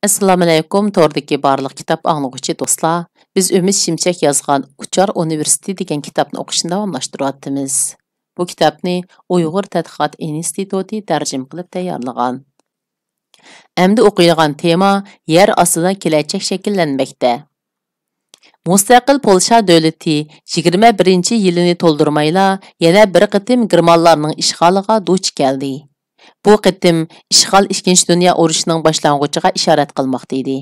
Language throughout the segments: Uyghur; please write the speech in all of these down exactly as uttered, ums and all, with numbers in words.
ئەسسالامۇئەلەيكۇم، توردىكى بارلىق كىتاب ئاڭلىغۇچى دوستلار. بىز ئۈمىد شىمچەك يازغان ئۇچار ئۇنىۋېرسىتېتى دېگەن كىتابنى ئوقۇشنى داۋاملاشتۇرۇۋاتىمىز. بۇ كىتابنى ئۇيغۇر تەتقىقات ئىنستىتۇتى تەرجىمە قىلىپ تەييارلىغان. ئەمدى ئوقۇيدىغان تېما يەر ئاستىدا كېلەچەك شەكىللەنمەكتە. مۇستەقىل پولشا دۆلىتى يىگىرمە بىرىنچى يىلىنى تولدۇرمايلا يەنە بىر قېتىم گېرمانلارنىڭ ئىشغالىغا دۇچ كەلدى. بۇ قېتىم ئىشغال ئىككىنچى دۇنيا ئۇرۇشىنىڭ باشلانغۇچىغا ئىشارەت قىلماقتا ئىدى.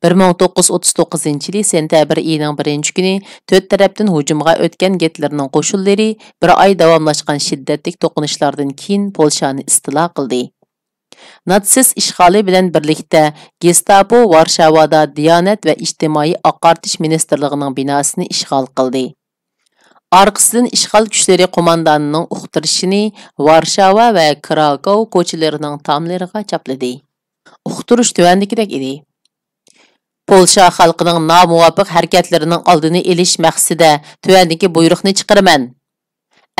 بىر مىڭ توققۇز يۈز ئوتتۇز توققۇزىنچى يىلى سېنتەبىر ئېيىنىڭ بىرىنچى كۈنى تۆت تەرەپتىن ھۇجۇمغا ئۆتكەن گىتلېرنىڭ قوشۇنلىرى بىر ئاي داۋاملاشقان شىددەتلىك توقۇنۇشلاردىن كېيىن پولشانى ئىستىلا قىلدى. ناتسىست ئىشغالى بىلەن بىرلىكتە گېستاپو ۋارشاۋادا دىيانەت ۋە ئىجتىمائىي ئاقارتىش مىنىستىرلىقىنىڭ بىناسىنى ئىشغال قىلدى. ئارقىسىدىن ئىشغال كۈچلىرى قوماندانىنىڭ ئۇقتۇرۇشىنى ۋارشاۋا ۋە كراكوۋ كوچىلىرىنىڭ تاملىرىغا چاپلىدى. ئۇقتۇرۇش تۆۋەندىكىدەك ئىدى. پولشا خەلقىنىڭ نامۇۋاپىق ھەرىكەتلىرىنىڭ ئالدىنى ئېلىش مەقسىتىدە تۆۋەندىكى بۇيرۇقنى چىقىرىمەن.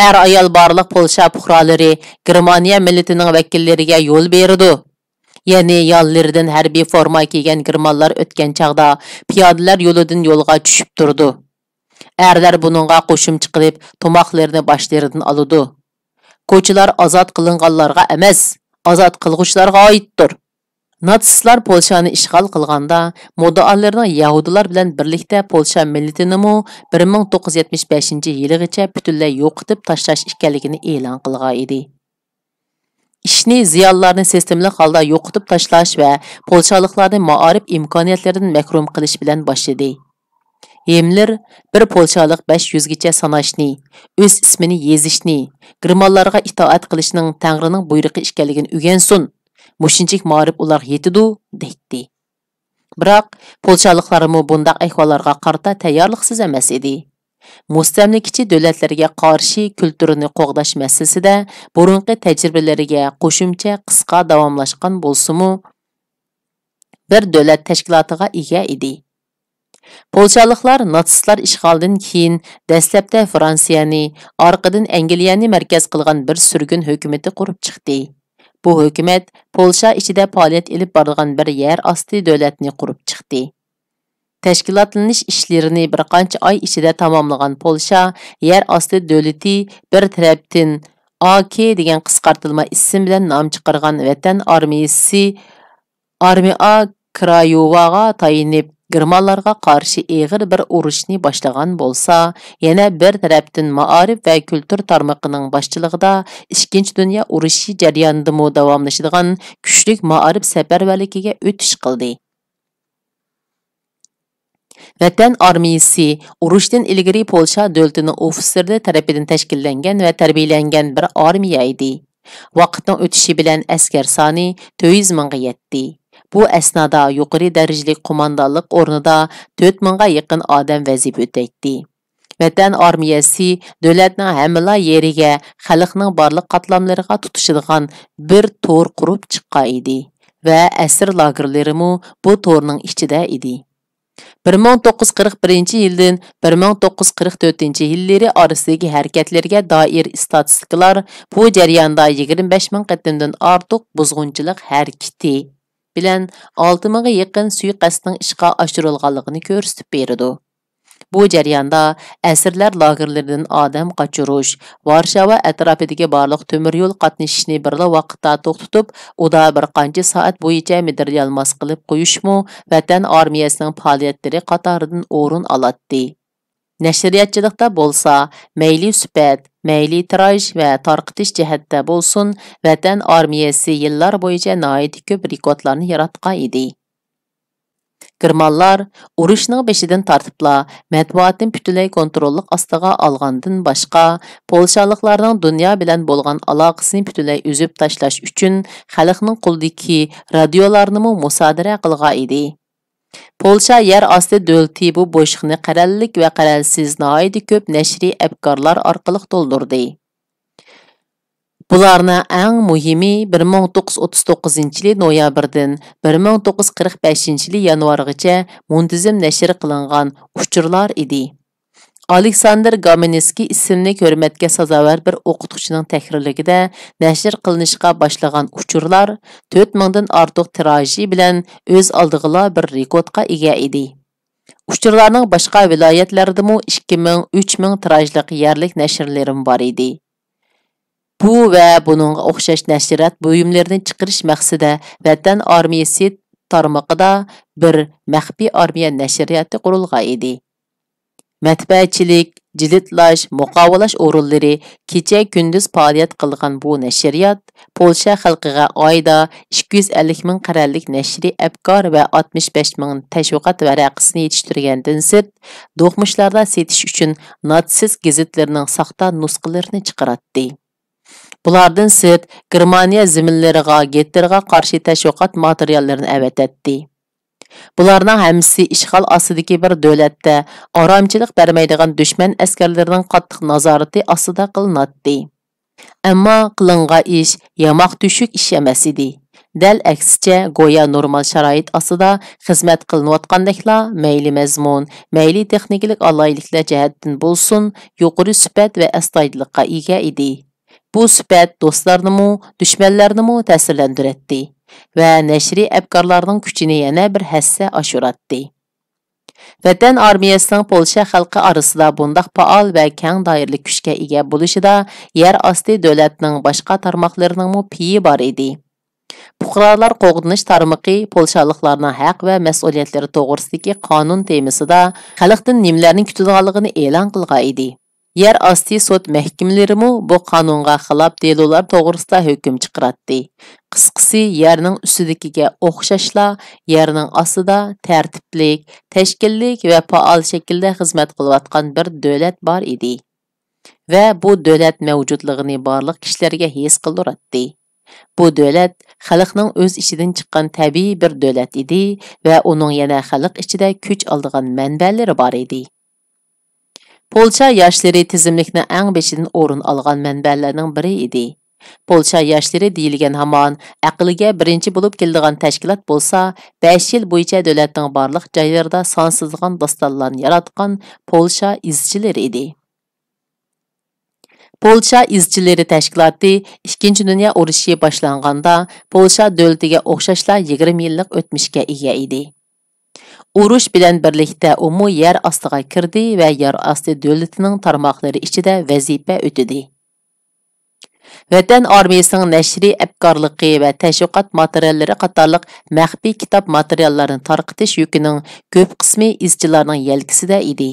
ئەر-ئايال بارلىق پولشا پۇقرالىرى گېرمانىيە مىللىتىنىڭ ۋەكىللىرىگە يول بېرىدۇ. يەنى يانلىرىدىن ھەربىي فورما كىيگەن گېرمانلار ئۆتكەن چاغدا پىيادىلەر يولىدىن يولغا چۈشۈپ تۇرىدۇ. ئەرلەر بۇنىڭغا قوشۇمچە قىلىپ تۇماقلىرىنى باشلىرىدىن ئالىدۇ. كوچىلار ئازاد قىلىنغانلارغا ئەمەس، ئازاد قىلغۇچىلارغا ئائىتتۇر. ناتسىستلار پولشانى ئىشغال قىلغاندا، مۇددىئالىرىنىڭ يەھۇدىيلار بىلەن بىرلىكتە پولشا مىللىتىنىمۇ بىر مىڭ توققۇز يۈز يەتمىش بەشىنچى يىلىغىچە پۈتۈنلەي يوقىتىپ تاشلاش ئىكەنلىكىنى ئېلان قىلغان ئىدى. ئىشنى زىيانلارنى سىستېمىلىق ھالدا يوقىتىپ تاشلاش ۋە پولشالىقلارنى مائارىپ ئىمكانىيەتلىرىدىن مەھرۇم قىلىش بىلەن باشلىدى. ھىملېر بىر پولشالىق بەش يۈزگىچە ساناشنى، ئۆز ئىسمىنى يېزىشنى، گېرمانلارغا ئىتائەت قىلىشنىڭ تەڭرىنىڭ بۇيرۇقى ئىكەنلىكىنى ئۆگەنسۇن، مۇشۇنچىلىك مائارىپ ئۇلارغا يېتىدۇ، دەيتتى. بىراق، پولشالىقلارمۇ بۇنداق ئەھۋاللارغا قارىتا تەييارلىقسىز ئەمەس ئىدى. مۇستەملىكىچى دۆلەتلەرگە قارشى كۈلتۈرنى قوغداش مەسىلىسىدە بۇرۇنقى تەجرىبىلىرىگە قوشۇمچە قىسقا داۋاملاشقان بولسىمۇ، بىر دۆلەت تەشكىلاتىغا ئىگە ئىدى. پولشالىقلار ناتسىستلار ئىشغالىدىن كېيىن دەسلەپتە فرانسىيەنى، ئارقىدىن ئەنگلىيەنى مەركەز قىلغان بىر سۈرگۈن ھۆكۈمىتى قۇرۇپ چىقتى. بۇ ھۆكۈمەت پولشا ئىچىدە پائالىيەت ئېلىپ بارىدىغان بىر يەر ئاستى دۆلەتنى قۇرۇپ چىقتى. تەشكىلاتلىنىش ئىشلىرىنى بىر قانچە ئاي ئىچىدە تاماملىغان پولشا يەر ئاستى دۆلىتى بىر تەرەپتىن ئاك دېگەن قىسقارتىلما ئىسىم بىلەن نام چىقارغان ۋەتەن ئارمىيىسى، ئارمىيە كرايوۋاغا تايىنىپ، گېرمانلارغا قارشى ئېغىر بىر ئۇرۇشنى باشلىغان بولسا، يەنە بىر تەرەپتىن مائارىپ ۋە كۈلتۈر تارمىقىنىڭ باشچىلىقىدا ئىككىنچى دۇنيا ئۇرۇشى جەريانىدىمۇ داۋاملىشىدىغان كۈچلۈك مائارىپ سەپەرۋەرلىكىگە ئۆتۈش قىلدى. ۋەتەن ئارمىيىسى ئۇرۇشتىن ئىلگىرى پولشا دۆلىتىنىڭ ئوفىتسېرلىرى تەرىپىدىن تەشكىللەنگەن ۋە تەربىيەلەنگەن بىر ئارمىيە ئىدى. ۋاقىتنىڭ ئۆتۈشى بىلەن ئەسكەر سانى تۆت يۈز مىڭغا يەتتى. بۇ ئەسنادا يۇقىرى دەرىجىلىك قوماندانلىق ئورنىدا تۆت مىڭغا يېقىن ئادەم ۋەزىپە ئۆتەيتتى. ۋەتەن ئارمىيەسى دۆلەتنىڭ ھەممىلا يېرىگە، خەلقنىڭ بارلىق قاتلاملىرىغا تۇتىشىدىغان بىر تور قۇرۇپ چىققان ئىدى ۋە ئەسىر لاگېرلىرىمۇ بۇ تورنىڭ ئىچىدە ئىدى. بىر مىڭ توققۇز يۈز قىرىق بىرىنچى يىلدىن بىر مىڭ توققۇز يۈز قىرىق تۆتىنچى يىللىرى ئارىسىدىكى ھەرىكەتلىرىگە دائىر ئىستاتىستىكىلار بۇ جەرياندا يىگىرمە بەش مىڭ قېتىمدىن ئارتۇق بۇزغۇنچىلىق ھەرىكىتى بىلەن ئالتە مىڭغا يېقىن سۇيىقەستنىڭ ئىشقا ئاشۇرۇلغانلىقىنى كۆرسىتىپ بېرىدۇ. بۇ جەرياندا ئەسىرلەر لاگېرلىرىدىن ئادەم قاچۇرۇش، ۋارشاۋا ئەتراپىدىكى بارلىق تۆمۈر يول قاتنىشىشىنى بىرلا ۋاقىتتا توختىتىپ، ئۇدا بىر قانچە سائەت بويىچە مىدىرلىيالماس قىلىپ قويۇشمۇ ۋەتەن ئارمىيەسىنىڭ پائالىيەتلىرى قاتارىدىن ئورۇن ئالاتتى. نەشرىياتچىلىقتا بولسا، مەيلى سۈپەت، مەيلى تىراژ ۋە تارقىتىش جەھەتتە بولسۇن، ۋەتەن ئارمىيەسى يىللار بويىچە ناھايىتى كۆپ رېكورتلارنى ياراتقان ئىدى. گېرمانلار ئۇرۇشنىڭ بېشىدىن تارتىپلا مەتبۇئاتنى پۈتۈنلەي كونتروللۇق ئاستىغا ئالغاندىن باشقا، پولشالىقلارنىڭ دۇنيا بىلەن بولغان ئالاقىسىنى پۈتۈنلەي ئۈزۈپ تاشلاش ئۈچۈن، خەلقنىڭ قولىدىكى رادىيولارنىمۇ مۇسادىرە قىلغان ئىدى. پولشا يەر ئاستى دۆلىتى بۇ بوشلۇقنى قەرەللىك ۋە قەرەلسىز ناھايىتى كۆپ نەشرىي ئەپكارلار ئارقىلىق تولدۇردى. بۇلارنىڭ ئەڭ مۇھىمى بىر مىڭ توققۇز يۈز ئوتتۇز توققۇزىنچى يىلى نويابىردىن بىر مىڭ توققۇز يۈز قىرىق بەشىنچى يىلى يانۋارغىچە مۇنتىزىم نەشر قىلىنغان ئۇچۇرلار ئىدى. ئالېكساندىر گامېنسكىي ئىسىملىك ھۆرمەتكە سازاۋەر بىر ئوقۇتقۇچىنىڭ تەھرىرلىكىدە نەشر قىلىنىشقا باشلىغان ئۇچۇرلار تۆت مىڭدىن ئارتۇق تىراژى بىلەن ئۆز ئالدىغىلا بىر رېكورتقا ئىگە ئىدى. ئۇچۇرلارنىڭ باشقا ۋىلايەتلەردىمۇ ئىككى مىڭ، ئۈچ مىڭ تىراژلىق يەرلىك نەشرلىرىمۇ بار ئىدى. بۇ ۋە بۇنىڭغا ئوخشاش نەشرىيات بۇيۇملىرىنى چىقىرىش مەقسىتىدە ۋەتەن ئارمىيەسى تارمىقىدا بىر مەخپىي ئارمىيە نەشرىياتى قۇرۇلغان ئىدى. مەتبەئەچىلىك، جىلىتلاش، مۇقاۋىلاش ئورۇنلىرى كېچە-كۈندۈز پائالىيەت قىلغان بۇ نەشرىيات پولشا خەلقىگە ئايدا ئىككى يۈز ئەللىك مىڭ قەرەللىك نەشرىي ئەپكار ۋە ئاتمىش بەش مىڭ تەشۋىقات ۋەرەقىسىنى يېتىشتۈرگەندىن سىرت، دوقمۇشلاردا سېتىش ئۈچۈن ناتسىست گېزىتلىرىنىڭ ساختا نۇسخىلىرىنى چىقىراتتى. بۇلاردىن سىرت، گېرمانىيە زېمىنلىرىغا گىتلېرغا قارشى تەشۋىقات ماتېرىياللىرىنى ئەۋەتەتتى. بۇلارنىڭ ھەممىسى ئىشغال ئاستىدىكى بىر دۆلەتتە ئارامچىلىق بەرمەيدىغان دۈشمەن ئەسكەرلىرىنىڭ قاتتىق نازارىتى ئاستىدا قىلىناتتى. ئەمما قىلىنغان ئىش ياماق تۆشۈك ئىش ئەمەس ئىدى. دەل ئەكسىچە، گويا نورمال شارائىت ئاستىدا خىزمەت قىلىنىۋاتقاندەكلا، مەيلى مەزمۇن، مەيلى تېخنىكىلىق ئالاھىدىلىكلەر جەھەتتىن بولسۇن، يۇقىرى سۈپەت ۋە ئەستايىدىللىققا ئىگە ئىدى. بۇ سۈپەت دوستلارنىمۇ، دۈشمەنلەرنىمۇ تەسىرلەندۈرەتتى ۋە نەشرىي ئەپكارلارنىڭ كۈچىنى يەنە بىر ھەسسە ئاشۇراتتى. ۋەتەن ئارمىيەسىنىڭ پولشا خەلقى ئارىسىدا بۇنداق پائال ۋە كەڭ دائىرىلىك كۈچكە ئىگە بولۇشىدا يەر ئاستى دۆلەتنىڭ باشقا تارماقلىرىنىڭمۇ پېيى بار ئىدى. پۇقرالار قوغدىنىش تارمىقى پولشالىقلارنىڭ ھەق ۋە مەسئۇلىيەتلىرى توغرىسىدىكى قانۇن تېمىسىدا خەلقتىن نېمىلەرنى كۈتىدىغانلىقىنى ئېلان قىلغان ئىدى. يەر ئاستى سوت مەھكىمىلىرىمۇ بۇ قانۇنغا خىلاپ دېلولار توغرىسىدا ھۆكۈم چىقىراتتى. قىسقىسى، يەرنىڭ ئۈستىدىكىگە ئوخشاشلا، يەرنىڭ ئاستىدا تەرتىپلىك، تەشكىللىك ۋە پائال شەكىلدە خىزمەت قىلىۋاتقان بىر دۆلەت بار ئىدى. ۋە بۇ دۆلەت مەۋجۇتلۇقىنى بارلىق كىشىلەرگە ھېس قىلدۇراتتى. بۇ دۆلەت خەلقنىڭ ئۆز ئىچىدىن چىققان تەبىئىي بىر دۆلەت ئىدى ۋە ئۇنىڭ يەنە خەلق ئىچىدە كۈچ ئالىدىغان مەنبەلىرى بار ئىدى. پولشا ياشلىرى تىزىملىكنىڭ ئەڭ بېشىدىن ئورۇن ئالغان مەنبەلەرنىڭ بىرى ئىدى. پولشا ياشلىرى دېيىلگەن ھامان ئەقىلگە بىرىنچى بولۇپ كېلىدىغان تەشكىلات بولسا، بەش يىل بويىچە دۆلەتنىڭ بارلىق جايلىرىدا سانسىزلىغان داستانلارنى ياراتقان پولشا ئىزچىلىرى ئىدى. پولشا ئىزچىلىرى تەشكىلاتى ئىككىنچى دۇنيا ئۇرۇشى باشلانغاندا، پولشا دۆلىتىگە ئوخشاشلا يىگىرمە يىللىق ئۆتمۈشكە ئىگە ئىدى. ئۇرۇش بىلەن بىرلىكتە ئۇمۇ يەر ئاستىغا كىردى ۋە يەر ئاستى دۆلىتىنىڭ تارماقلىرى ئىچىدە ۋەزىپە ئۆتىدى. ۋەتەن ئارمىيىسىنىڭ نەشرىي ئەپكارلىقى ۋە تەشۋىقات ماتېرىياللىرى قاتارلىق مەخپىي كىتاب ماتېرىياللارنى تارقىتىش يۈكىنىڭ كۆپ قىسمى ئىزچىلارنىڭ يەلكىسىدە ئىدى.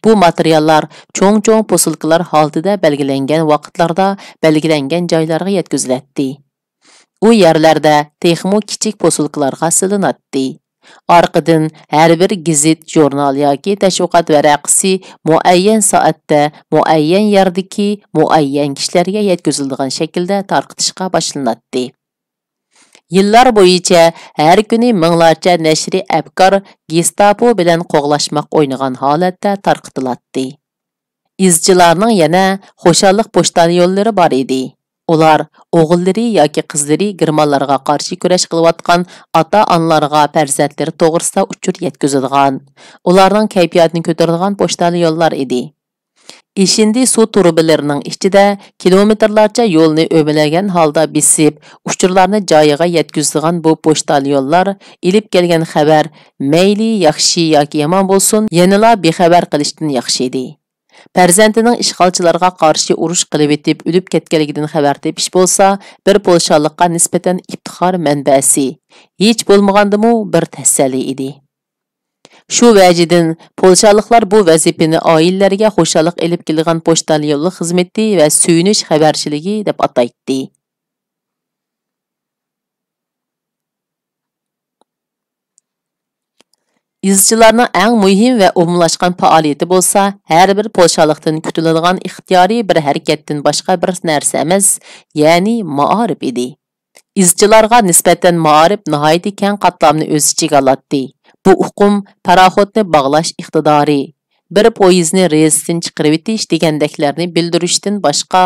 بۇ ماتېرىياللار چوڭ-چوڭ پوسۇلكىلار ھالىتىدە بەلگىلەنگەن ۋاقىتلاردا بەلگىلەنگەن جايلارغا يەتكۈزۈلەتتى. ئۇ يەرلەردە تېخىمۇ كىچىك پوسۇلكىلارغا سېلىناتتى. ئارقىدىن ھەر بىر گېزىت، ژۇرنال ياكى تەشۋىقات ۋەرەقىسى مۇئەييەن سائەتتە، مۇئەييەن يەردىكى مۇئەييەن كىشىلەرگە يەتكۈزۈلىدىغان شەكىلدە تارقىتىشقا باشلىناتتى. يىللار بويىچە ھەر كۈنى مىڭلارچە نەشرىي ئەپكار گېستاپو بىلەن قوغلاشماق ئوينىغان ھالەتتە تارقىتىلاتتى. ئىزچىلارنىڭ يەنە خۇشاللىق پوچتاليونلىرى بار ئىدى. ئۇلار ئوغۇللىرى ياكى قىزلىرى گېرمانلارغا قارشى كۈرەش قىلىۋاتقان ئاتا-ئانىلارغا پەرزەنتلىرى توغرىسىدا ئۇچۇر يەتكۈزىدىغان، ئۇلارنىڭ كەيپىياتىنى كۆتۈرىدىغان پوچتاليونلار ئىدى. ئېشىندى سۇ تۇرۇبىلىرىنىڭ ئىچىدە كىلومېتىرلارچە يولنى ئۆمىلەنگەن ھالدا بېسىپ، ئۇچۇرلارنى جايىغا يەتكۈزىدىغان بۇ پوچتاليونلار ئېلىپ كەلگەن خەۋەر مەيلى ياخشى ياكى يامان بولسۇن، يەنىلا بىخەۋەر قېلىشتىن ياخشى ئىدى. پەرزەنتىنىڭ ئىشغالچىلارغا قارشى ئۇرۇش قىلىۋېتىپ ئۆلۈپ كەتكەنلىكىدىن خەۋەر تېپىش بولسا، بىر پولشالىققا نىسبەتەن ئىپتىخار مەنبەسى، ھېچ بولمىغاندىمۇ بىر تەسەللى ئىدى. شۇ ۋەجىدىن، پولشالىقلار بۇ ۋەزىپىنى ئائىلىلەرگە خۇشاللىق ئېلىپ كېلىدىغان پوچتاليونلۇق خىزمىتى ۋە سۆيۈنۈش خەۋەرچىلىكى دەپ ئاتايتتى. ئىزچىلارنىڭ ئەڭ مۇھىم ۋە ئومۇملاشقان پائالىيىتى بولسا، ھەر بىر پولشالىقتىن كۈتۈلىدىغان ئىختىيارىي بىر ھەرىكەتتىن باشقا بىر نەرسە ئەمەس، يەنى مائارىپ ئىدى. ئىزچىلارغا نىسبەتەن مائارىپ ناھايىتى كەڭ قاتلامنى ئۆز ئىچىگە ئالاتتى. بۇ ئۇقۇم پاراخوتنى باغلاش ئىقتىدارى، بىر پويىزنى رېلىستىن چىقىرىۋېتىش دېگەندەكلەرنى بىلدۈرۈشتىن باشقا،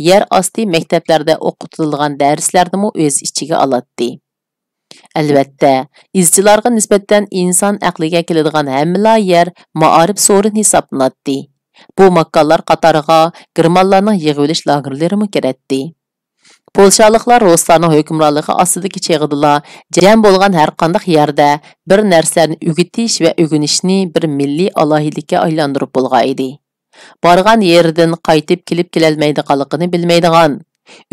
يەر ئاستى مەكتەپلەردە ئوقۇتۇلىدىغان دەرسلەرنىمۇ ئۆز ئىچىگە ئالاتتى. ئەلۋەتتە، ئىزچىلارغا نىسبەتەن ئىنسان ئەقلىگە كېلىدىغان ھەممىلا يەر مائارىپ سورۇنى ھېسابلىناتتى. بۇ ماكانلار قاتارىغا گېرمانلارنىڭ يىغىۋېلىش لاگېرلىرىمۇ كىرەتتى. پولشالىقلار رۇسلارنىڭ ھۆكۈمرانلىقى ئاستىدىكى چېغىدىلا جەم بولغان ھەرقانداق يەردە بىر نەرسىلەرنى ئۆگىتىش ۋە ئۆگىنىشنى بىر مىللىي ئالاھىدىلىككە ئايلاندۇرۇپ بولغان ئىدى. بارغان يېرىدىن قايتىپ كېلىپ كېلەلمەيدىغانلىقىنى بىلمەيدىغان،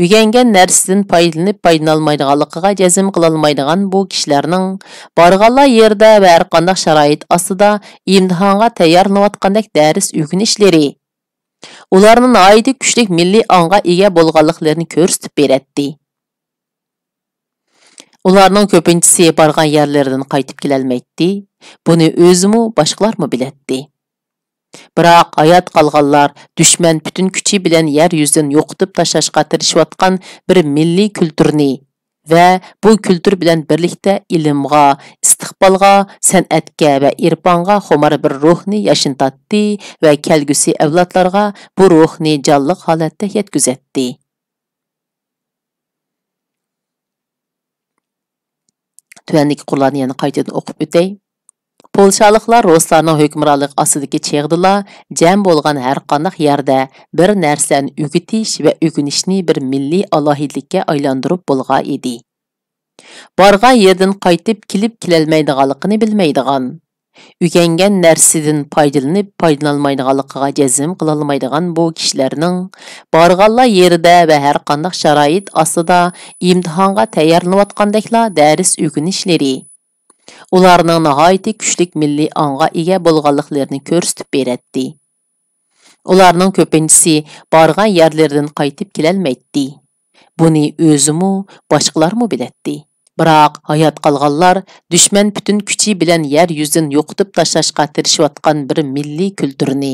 ئۆگەنگەن نەرسىدىن پايدىلىنىپ پايدىلىنالمايدىغانلىقىغا جەزم قىلالمايدىغان بۇ كىشىلەرنىڭ بارغانلا يېرىدە ۋە ھەرقانداق شارائىت ئاستىدا ئىمتىھانغا تەييارلىنىۋاتقاندەك دەرس ئۆگىنىشلىرى، ئۇلارنىڭ ناھايىتى كۈچلۈك مىللىي ئاڭغا ئىگە بولغانلىقلىرىنى كۆرسىتىپ بېرەتتى. ئۇلارنىڭ كۆپىنچىسى بارغان يەرلىرىدىن قايتىپ كېلەلمەيتتى. بۇنى ئۆزىمۇ، باشقىلارمۇ بىلەتتى. بىراق ھايات قالغانلار دۈشمەن پۈتۈن كۈچى بىلەن يەر يۈزىدىن يوقىتىپ تاشلاشقا تىرىشىۋاتقان بىر مىللىي كۈلتۈرنى ۋە بۇ كۈلتۈر بىلەن بىرلىكتە ئىلىمغا، ئىستىقبالغا، سەنئەتكە ۋە ئىرپانغا خۇمار بىر روھنى ياشنىتاتتى ۋە كەلگۈسى ئەۋلادلارغا بۇ روھنى جانلىق ھالەتتە يەتكۈزەتتى. تۆۋەندىكى قۇرلارنى يەنە قايتىدىن ئوقۇپ ئۆتەي. پولشالىقلار رۇسلارنىڭ ھۆكۈمرانلىقى ئاستىدىكى چېغىدىلا جەم بولغان ھەرقانداق يەردە بىر نەرسىلەرنى ئۆگىتىش ۋە ئۆگىنىشنى بىر مىللىي ئالاھىدىلىككە ئايلاندۇرۇپ بولغان ئىدى. بارغان يېرىدىن قايتىپ كېلىپ كېلەلمەيدىغانلىقىنى بىلمەيدىغان، ئۆگەنگەن نەرسىدىن پايدىلىنىپ پايدىلىنالمايدىغانلىقىغا جەزم قىلالمايدىغان بۇ كىشىلەرنىڭ بارغانلا يېرىدە ۋە ھەرقانداق شارائىت ئاستىدا ئىمتىھانغا تەييارلىنىۋاتقاندەكلا دەرس ئۆگىنىشلىرى، ئۇلارنىڭ ناھايىتى كۈچلۈك مىللىي ئاڭغا ئىگە بولغانلىقلىرىنى كۆرسىتىپ بېرەتتى. ئۇلارنىڭ كۆپىنچىسى بارغان يەرلىرىدىن قايتىپ كېلەلمەيتتى. بۇنى ئۆزىمۇ، باشقىلارمۇ بىلەتتى. بىراق ھايات قالغانلار دۈشمەن پۈتۈن كۈچى بىلەن يەر يۈزىدىن يوقىتىپ تاشلاشقا تىرىشىۋاتقان بىر مىللىي كۈلتۈرنى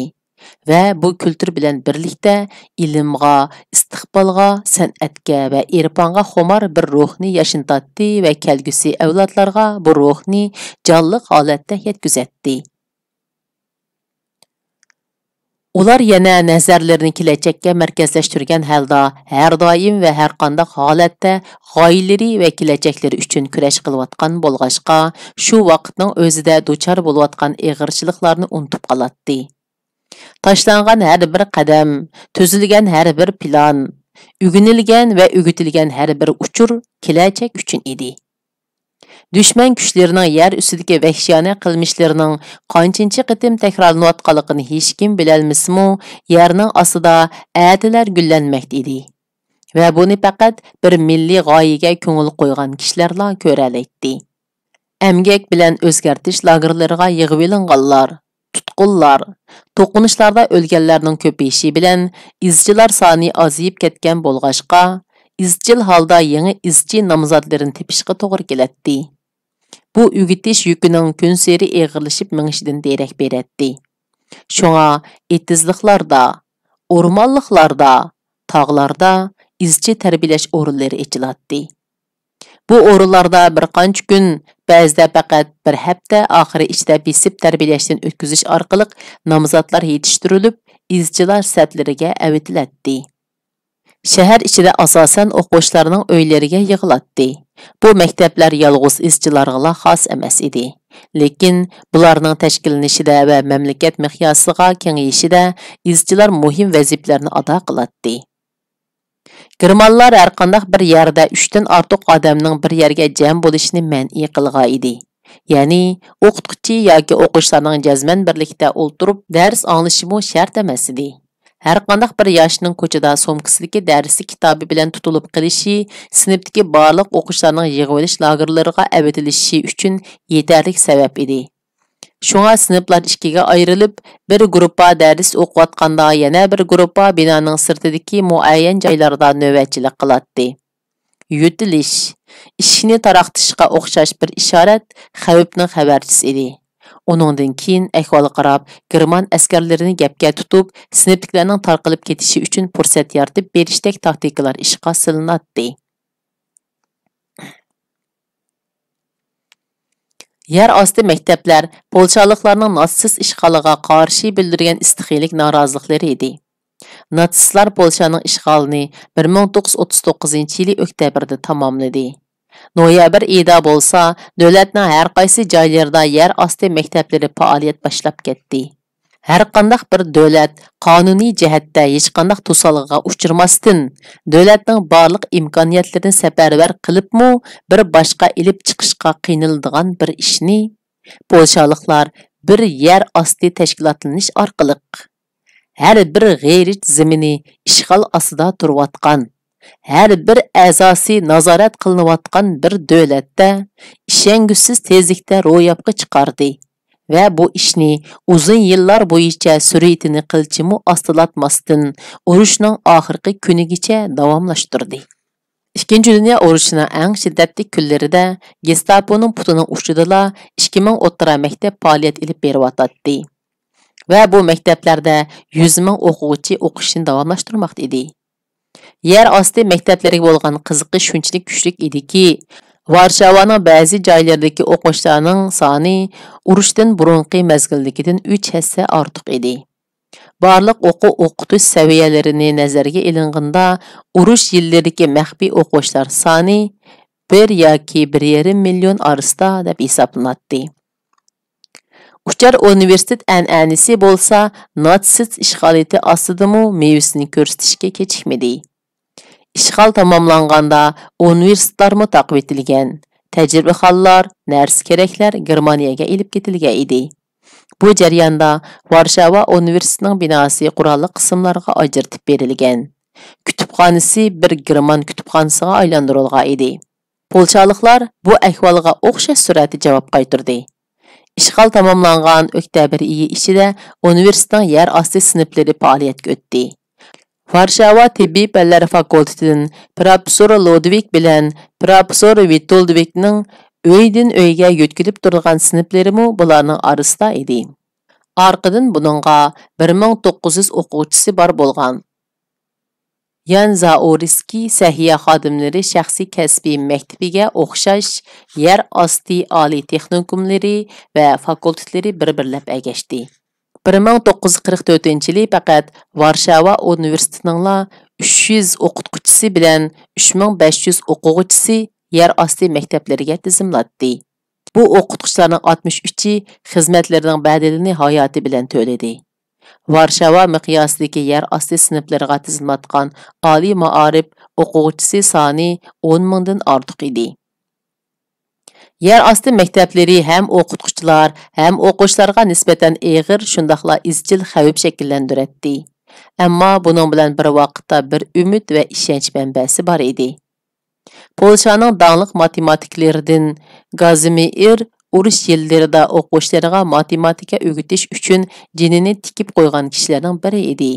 ۋە بۇ كۈلتۈر بىلەن بىرلىكتە ئىلىمغا، ئىستىقبالغا، سەنئەتكە ۋە ئىرپانغا خۇمار بىر روھنى ياشنىتاتتى ۋە كەلگۈسى ئەۋلادلارغا بۇ روھنى جانلىق ھالەتتە يەتكۈزەتتى. ئۇلار يەنە نەزەرلىرىنى كېلەچەككە مەركەزلەشتۈرگەن ھالدا ھەر دائىم ۋە ھەرقانداق ھالەتتە غايىلىرى ۋە كېلەچەكلىرى ئۈچۈن كۈرەش قىلىۋاتقان بولغاچقا، شۇ ۋاقىتنىڭ ئۆزىدە دۇچار بولۇۋاتقان ئېغىرچىلىقلارنى ئۇنتۇپ قالاتتى. تاشلانغان ھەر بىر قەدەم، تۈزۈلگەن ھەر بىر پىلان، ئۆگىنىلگەن ۋە ئۆگىتىلگەن ھەر بىر ئۇچۇر كېلەچەك ئۈچۈن ئىدى. دۈشمەن كۈچلىرىنىڭ يەر ئۈستىدىكى ۋەھشىيانە قىلمىشلىرىنىڭ قانچىنچە قېتىم تەكرارلىنىۋاتقانلىقىنى ھېچكىم بىلەلمىسىمۇ، يەرنىڭ ئاستىدا ئەتىلەر گۈللەنمەكتە ئىدى. ۋە بۇنى پەقەت بىر مىللىي غايىگە كۆڭۈل قويغان كىشىلەرلا كۆرەلەيتتى. ئەمگەك بىلەن ئۆزگەرتىش لاگېرلىرىغا يىغىۋېلىنغانلار، تۇتقۇنلار، توقۇنۇشلاردا ئۆلگەنلەرنىڭ كۆپىيىشى بىلەن ئىزچىلار سانى ئازىيىپ كەتكەن بولغاچقا، ئىزچىل ھالدا يېڭى ئىزچى نامزاتلىرىنى تېپىشقا توغرا كېلەتتى. بۇ ئۆگىتىش يۈكىنىڭ كۈنسېرى ئېغىرلىشىپ مېڭىشىدىن دېرەك بېرەتتى. شۇڭا ئېتىزلىقلاردا، ئورمانلىقلاردا، تاغلاردا ئىزچى تەربىيەلەش ئورۇنلىرى ئېچىلاتتى. بۇ ئورۇنلاردا بىر قانچە كۈن، بەزىدە پەقەت بىر ھەپتە ئاخىرى ئىچىدە بېسىپ تەربىيەلەشتىن ئۆتكۈزۈش ئارقىلىق نامزاتلار يېتىشتۈرۈلۈپ، ئىزچىلار سەپلىرىگە ئەۋېتىلەتتى. شەھەر ئىچىدە ئاساسەن ئوقۇغۇچىلارنىڭ ئۆيلىرىگە يىغىلاتتى. بۇ مەكتەپلەر يالغۇز ئىزچىلارغىلا خاس ئەمەس ئىدى. لېكىن بۇلارنىڭ تەشكىللىنىشىدە ۋە مەملىكەت مىقياسىغا كېڭىيىشىدە ئىزچىلار مۇھىم ۋەزىپىلەرنى ئادا قىلاتتى. گېرمانلار ھەرقانداق بىر يەردە ئۈچتىن ئارتۇق ئادەمنىڭ بىر يەرگە جەم بولۇشىنى مەنئى قىلغان ئىدى. يەنى ئوقۇتقۇچى ياكى ئوقۇغۇچىلارنىڭ جەزمەن بىرلىكتە ئولتۇرۇپ دەرس ئاڭلىشىمۇ شەرت ئەمەس ئىدى. ھەرقانداق بىر ياشنىڭ كوچىدا سومكىسىدىكى دەرسلىك كىتابى بىلەن تۇتۇلۇپ قېلىشى سىنىپتىكى بارلىق ئوقۇغۇچىلارنىڭ يىغىۋېلىش لاگېرلىرىغا ئەۋېتىلىشى ئۈچۈن يېتەرلىك سەۋەب ئىدى. شۇڭا سىنىپلار ئىككىگە ئايرىلىپ، بىر گۇرۇپپا دەرس ئوقۇۋاتقاندا، يەنە بىر گۇرۇپپا بىنانىڭ سىرتىدىكى مۇئەييەن جايلاردا نۆۋەتچىلىك قىلاتتى. يۆتىلىش، ئىشىكنى تاراقتىشقا ئوخشاش بىر ئىشارەت خەۋپنىڭ خەۋەرچىسى ئىدى. ئۇنىڭدىن كېيىن ئەھۋالغا قاراپ، گېرمان ئەسكەرلىرىنى گەپكە تۇتۇپ، سىنىپتىكىلەرنىڭ تارقىلىپ كېتىشى ئۈچۈن پۇرسەت يارىتىپ بېرىشتەك تاكتىكىلار ئىشقا سېلىناتتى. يەر ئاستى مەكتەپلەر پولشالىقلارنىڭ ناتسىست ئىشغالىغا قارشى بىلدۈرگەن ئىستىخىيلىك نارازىلىقلىرى ئىدى. ناتسىستلار پولشانىڭ ئىشغالىنى بىر مىڭ توققۇز يۈز ئوتتۇز توققۇزىنچى يىلى ئۆكتەبىردە تاماملىدى. نويابىر ئېيىدا بولسا، دۆلەتنىڭ ھەر قايسى جايلىرىدا يەر ئاستى مەكتەپلىرى پائالىيەت باشلاپ كەتتى. ھەرقانداق بىر دۆلەت قانۇنىي جەھەتتە ھېچقانداق توسالغۇغا ئۇچرىماستىن، دۆلەتنىڭ بارلىق ئىمكانىيەتلىرىنى سەپەرۋەر قىلىپمۇ بىر باشقا ئېلىپ چىقىشقا قىينىلىدىغان بىر ئىشنى پولشالىقلار بىر يەر ئاستى تەشكىلاتلىنىش ئارقىلىق ھەر بىر غېرىچ زېمىنى ئىشغال ئاستىدا تۇرۇۋاتقان، ھەر بىر ئەزاسى نازارەت قىلىنىۋاتقان بىر دۆلەتتە ئىشەنگۈسىز تېزلىكتە روياپقا چىقاردى ۋە بۇ ئىشنى ئۇزۇن يىللار بويىچە سۈرئىتىنى قىلچىمۇ ئاستىلاتماستىن، ئۇرۇشنىڭ ئاخىرقى كۈنىگىچە داۋاملاشتۇردى. ئىككىنچى دۇنيا ئۇرۇشىنىڭ ئەڭ شىددەتلىك كۈنلىرىدە گېستاپونىڭ پۇتىنىڭ ئۇچىدىلا ئىككى مىڭ ئوتتۇرا مەكتەپ پائالىيەت ئېلىپ بېرىۋاتاتتى ۋە بۇ مەكتەپلەردە يۈز مىڭ ئوقۇغۇچى ئوقۇشىنى داۋاملاشتۇرماقتا ئىدى. يەر ئاستى مەكتەپلىرىگە بولغان قىزىقىش شۇنچىلىك كۈچلۈك ئىدىكى، ۋارشاۋانىڭ بەزى جايلىرىدىكى ئوقۇغۇچىلارنىڭ سانى ئۇرۇشتىن بۇرۇنقى مەزگىلدىكىدىن ئۈچ ھەسسە ئارتۇق ئىدى. بارلىق ئوقۇ ئوقۇتۇش سەۋىيەلىرىنى نەزەرگە ئېلىنغاندا، ئۇرۇش يىللىرىدىكى مەخپىي ئوقۇغۇچىلار سانى بىر ياكى بىر يېرىم مىليون ئارىسىدا دەپ ھېسابلىناتتى. ئۇچار ئۇنىۋېرسىتېت ئەنئەنىسى بولسا ناتسىست ئىشغالىيىتى ئاستىدىمۇ مېۋىسىنى كۆرسىتىشكە كېچىكمىدى. ئىشغال تاماملانغاندا ئۇنىۋېرسىتېتلارمۇ تاقىۋېتىلگەن، تەجرىبىخانىلار، نەرسە-كېرەكلەر گېرمانىيەگە ئېلىپ كېتىلگەن ئىدى. بۇ جەرياندا ۋارشاۋا ئۇنىۋېرسىتېتىنىڭ بىناسى قوراللىق قىسىملارغا ئاجرىتىپ بېرىلگەن، كۇتۇپخانىسى بىر گېرمان كۇتۇپخانىسىغا ئايلاندۇرۇلغان ئىدى. پولشالىقلار بۇ ئەھۋالغا ئوخشاش سۈرئەتتە جاۋاب قايتۇردى. ئىشغال تاماملانغان ئۆكتەبىر ئېيى ئىچىدە ئۇنىۋېرسىتېتنىڭ يەر ئاستى سىنىپلىرى پائالىيەتكە ئۆتتى. ۋارشاۋا تېببىي پەنلەر فاكۇلتېتىدىن پىروفېسسور لودۋىگ بىلەن پىروفېسسور ۋىتولدۋىگنىڭ ئۆيدىن ئۆيگە يۆتكىلىپ تۇرىدىغان سىنىپلىرىمۇ بۇلارنىڭ ئارىسىدا ئىدى. ئارقىدىن بۇنىڭغا بىر مىڭ توققۇز يۈز ئوقۇغۇچىسى بار بولغان. يان زائورسكىي سەھىيە خادىملىرى شەخسىي كەسپىي مەكتىپىگە ئوخشاش يەر ئاستى ئالىي تېخنىكوملىرى ۋە فاكۇلتېتلىرى بىر-بىرلەپ ئەگەشتى. بىر مىڭ توققۇز يۈز قىرىق تۆتىنچى يىلى پەقەت ۋارشاۋا ئۇنىۋېرسىتېتىنىڭلا ئۈچ يۈز ئوقۇتقۇچىسى بىلەن ئۈچ مىڭ بەش يۈز ئوقۇغۇچىسى يەر ئاستى مەكتەپلىرىگە تىزىملاتتى. بۇ ئوقۇتقۇچىلارنىڭ ئاتمىش ئۈچى خىزمەتلىرىنىڭ بەدىلىنى ھاياتى بىلەن تۆلىدى. ۋارشاۋا مىقياسىدىكى يەر ئاستى سىنىپلىرىغا تىزىملاتقان ئالىي مائارىپ ئوقۇغۇچىسى سانى ئون مىڭدىن ئارتۇق ئىدى. يەر ئاستى مەكتەپلىرى ھەم ئوقۇتقۇچىلار، ھەم ئوقۇغۇچىلارغا نىسبەتەن ئېغىر، شۇنداقلا ئىزچىل خەۋپ شەكىللەندۈرەتتى. ئەمما بۇنىڭ بىلەن بىر ۋاقىتتا بىر ئۈمىد ۋە ئىشەنچ مەنبەسى بار ئىدى. پولشانىڭ داڭلىق ماتېماتىكلىرىدىن گازىمىر ئۇرۇش يىللىرىدا ئوقۇغۇچىلىرىغا ماتېماتىكا ئۆگىتىش ئۈچۈن جېنىنى تىكىپ قويغان كىشىلەرنىڭ بىرى ئىدى.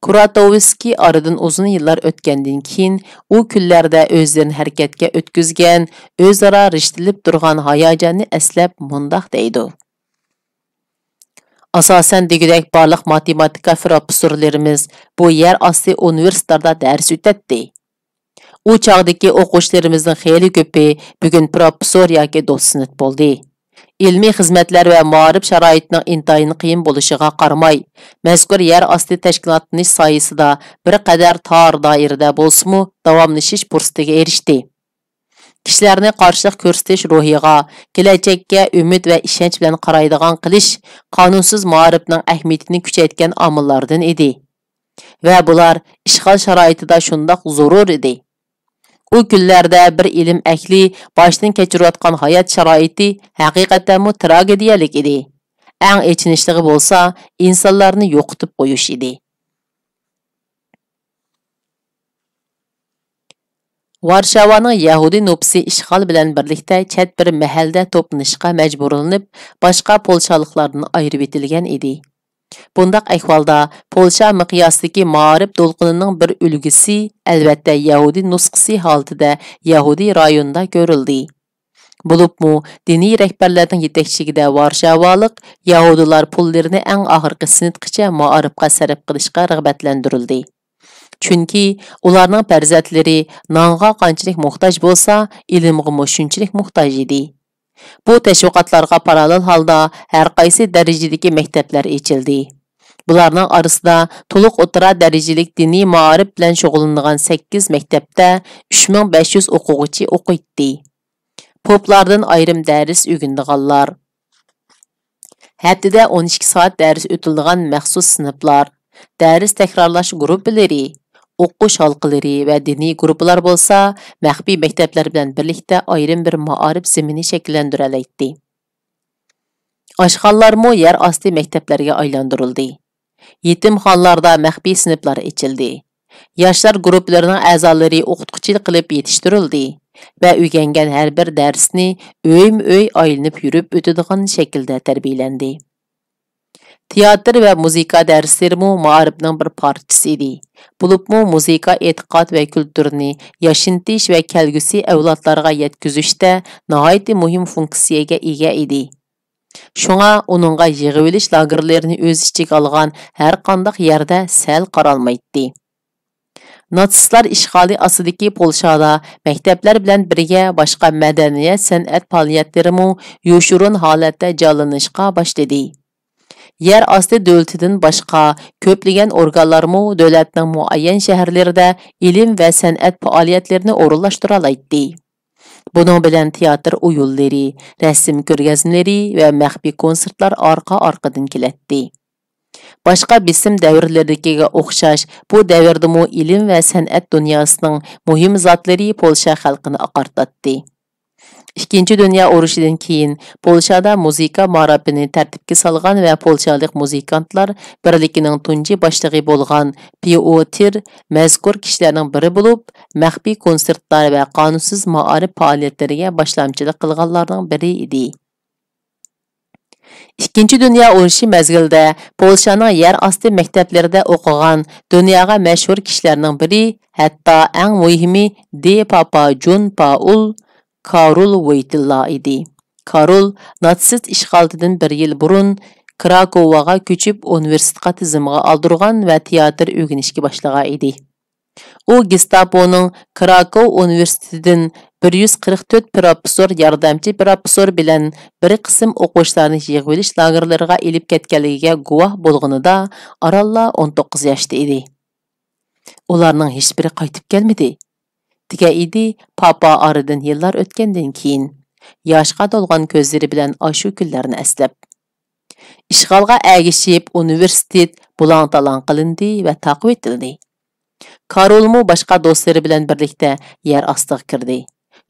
كۇراتوۋسكىي ئارىدىن ئۇزۇن يىللار ئۆتكەندىن كېيىن، ئۇ كۈنلەردە ئۆزلىرىنى ھەرىكەتكە ئۆتكۈزگەن، ئۆزئارا رىشتىلىپ تۇرغان ھاياجاننى ئەسلەپ مۇنداق دەيدۇ: ئاساسەن دېگۈدەك بارلىق ماتېماتىكا پىروفېسسورلىرىمىز بۇ يەر ئاستى ئۇنىۋېرسىتېتلاردا دەرس ئۆتەتتى. ئۇ چاغدىكى ئوقۇغۇچىلىرىمىزنىڭ خېلى كۆپى بۈگۈن پىروفېسسور ياكى دوتسېنت بولدى. ئىلمىي خىزمەتلەر ۋە مائارىپ شارائىتىنىڭ ئىنتايىن قىيىن بولۇشىغا قارىماي، مەزكۇر يەر ئاستى تەشكىلاتلىنىش سايىسىدا بىر قەدەر تار دائىرىدە بولسىمۇ داۋاملىشىش پۇرسىتىگە ئېرىشتى. كىشىلەرنى قارشىلىق كۆرسىتىش روھىغا، كېلەچەككە ئۈمىد ۋە ئىشەنچ بىلەن قارايدىغان قىلىش قانۇنسىز مائارىپنىڭ ئەھمىيىتىنى كۈچەيتكەن ئامىللاردىن ئىدى. ۋە بۇلار ئىشغال شارائىتىدا شۇنداق زۆرۈر ئىدى. ئۇ كۈنلەردە بىر ئىلىم ئەھلى باشتىن كەچۈرۈۋاتقان ھايات شارائىتى ھەقىقەتەنمۇ تراگېدىيەلىك ئىدى. ئەڭ ئېچىنىشلىقى بولسا ئىنسانلارنى يوقىتىپ قويۇش ئىدى. ۋارشاۋانىڭ يەھۇدىي نوپۇسى ئىشغال بىلەن بىرلىكتە چەت بىر مەھەلدە توپلىنىشقا مەجبۇرلىنىپ، باشقا پولشالىقلاردىن ئايرىۋېتىلگەن ئىدى. بۇنداق ئەھۋالدا پولشا مىقياسىدىكى مائارىپ دولقۇنىنىڭ بىر ئۈلگىسى، ئەلۋەتتە، يەھۇدىي نۇسخىسى ھالىتىدە يەھۇدىي رايونىدا كۆرۈلدى. بولۇپمۇ دىنىي رەھبەرلەرنىڭ يېتەكچىلىكىدە ۋارشاۋالىق يەھۇدىيلار پۇللىرىنى ئەڭ ئاخىرقى سىنىتقىچە مائارىپقا سەرپ قىلىشقا رىغبەتلەندۈرۈلدى. چۈنكى ئۇلارنىڭ پەرزەنتلىرى نانغا قانچىلىك موھتاج بولسا، ئىلىمغىمۇ شۇنچىلىك موھتاج ئىدى. بۇ تەشۋىقاتلارغا پاراللېل ھالدا ھەرقايسى دەرىجىدىكى مەكتەپلەر ئېچىلدى. بۇلارنىڭ ئارىسىدا تولۇق ئوتتۇرا دەرىجىلىك دىنىي مائارىپ بىلەن شۇغۇللىنىدىغان سەككىز مەكتەپتە ئۈچ مىڭ بەش يۈز ئوقۇغۇچى ئوقۇيتتى. پوپلاردىن ئايرىم دەرس ئۆگىنىدىغانلار، ھەپتىدە ئون ئىككى سائەت دەرس ئۆتۈلىدىغان مەخسۇس سىنىپلار، دەرس تەكرارلاش گۇرۇپپىلىرى، ئوقۇش ھالقىلىرى ۋە دىنىي گۇرۇپپىلار بولسا مەخپىي مەكتەپلەر بىلەن بىرلىكتە ئايرىم بىر مائارىپ زېمىنى شەكىللەندۈرەلەيتتى. ئاشخانىلارمۇ يەر ئاستى مەكتەپلەرگە ئايلاندۇرۇلدى. يېتىمخانىلاردا مەخپىي سىنىپلار ئېچىلدى. ياشلار گۇرۇپپىلىرىنىڭ ئەزالىرى ئوقۇتقۇچى قىلىپ يېتىشتۈرۈلدى ۋە ئۆگەنگەن ھەر بىر دەرسنى ئۆيمۇ ئۆي ئايلىنىپ يۈرۈپ ئۆتىدىغان شەكىلدە تەربىيەلەندى. تىياتىر ۋە مۇزىكا دەرسلىرىمۇ مائارىپنىڭ بىر پارچىسى ئىدى. بولۇپمۇ مۇزىكا ئېتىقاد ۋە كۈلتۇرنى ياشنىتىش ۋە كەلگۈسى ئەۋلادلارغا يەتكۈزۈشتە ناھايىتى مۇھىم فۇنكسىيەگە ئىگە ئىدى. شۇڭا ئۇنىڭغا يىغىۋېلىش لاگېرلىرىنى ئۆز ئىچىگە ئالغان ھەرقانداق يەردە سەل قارالمايتتى. ناتسىستلار ئىشغالى ئاستىدىكى پولشادا مەكتەپلەر بىلەن بىرگە باشقا مەدەنىيەت، سەنئەت پائالىيەتلىرىمۇ يوشۇرۇن ھالەتتە جانلىنىشقا باشلىدى. يەر ئاستى دۆلىتىدىن باشقا كۆپلىگەن ئورگانلارمۇ دۆلەتنىڭ مۇئەييەن شەھەرلىرىدە ئىلىم ۋە سەنئەت پائالىيەتلىرىنى ئورۇنلاشتۇرالايتتى. بۇنىڭ بىلەن تىياتىر ئويۇنلىرى، رەسىم كۆرگەزمىلىرى ۋە مەخپىي كونسېرتلار ئارقا-ئارقىدىن كېلەتتى. باشقا بېسىم دەۋرلىرىدىكىگە ئوخشاش، بۇ دەۋردىمۇ ئىلىم ۋە سەنئەت دۇنياسىنىڭ مۇھىم زاتلىرى پولشا خەلقىنى ئاقارتاتتى. ئىككىنچى دۇنيا ئۇرۇشىدىن كېيىن، پولشادا مۇزىكا مائارىپىنى تەرتىپكە سالغان ۋە پولشالىق مۇزىكانتلار بىرلىكىنىڭ تۇنجى باشلىقى بولغان پيوتىر مەزكۇر كىشىلەرنىڭ بىرى بولۇپ، مەخپىي كونسېرتلار ۋە قانۇنسىز مائارىپ پائالىيەتلىرىگە باشلامچىلىق قىلغانلارنىڭ بىرى ئىدى. ئىككىنچى دۇنيا ئۇرۇشى مەزگىلىدە پولشانىڭ يەر ئاستى مەكتەپلىرىدە ئوقۇغان دۇنياغا مەشھۇر كىشىلەرنىڭ بىرى، ھەتتا ئەڭ مۇھىمى دې پاپا جون پائول كارول ۋويتىلا ئىدى. كارول ناتسىست ئىشغالىتىدىن بىر يىل بۇرۇن كراكوۋاغا كۆچۈپ، ئۇنىۋېرسىتېتقا تىزىمغا ئالدۇرغان ۋە تىياتىر ئۆگىنىشكە باشلىغان ئىدى. ئۇ گېستاپونىڭ كراكوۋ ئۇنىۋېرسىتېتىدىن بىر يۈز قىرىق تۆت پىروفېسسور، ياردەمچى پىروفېسسور بىلەن بىر قىسىم ئوقۇغۇچىلارنى يىغىۋېلىش لاگېرلىرىغا ئېلىپ كەتكەنلىكىگە گۇۋاھ بولغىنىدا ئارانلا ئون توققۇز ياشتا ئىدى. ئۇلارنىڭ ھېچبىرى قايتىپ كەلمىدى، دېگەن ئىدى پاپا ئارىدىن يىللار ئۆتكەندىن كېيىن، ياشقا تولغان كۆزلىرى بىلەن ئاشۇ كۈنلەرنى ئەسلەپ. ئىشغالغا ئەگىشىپ، ئۇنىۋېرسىتېت بۇلاڭ-تالاڭ قىلىندى ۋە تاقىۋېتىلدى. كارولمۇ باشقا دوستلىرى بىلەن بىرلىكتە يەر ئاستىغا كىردى.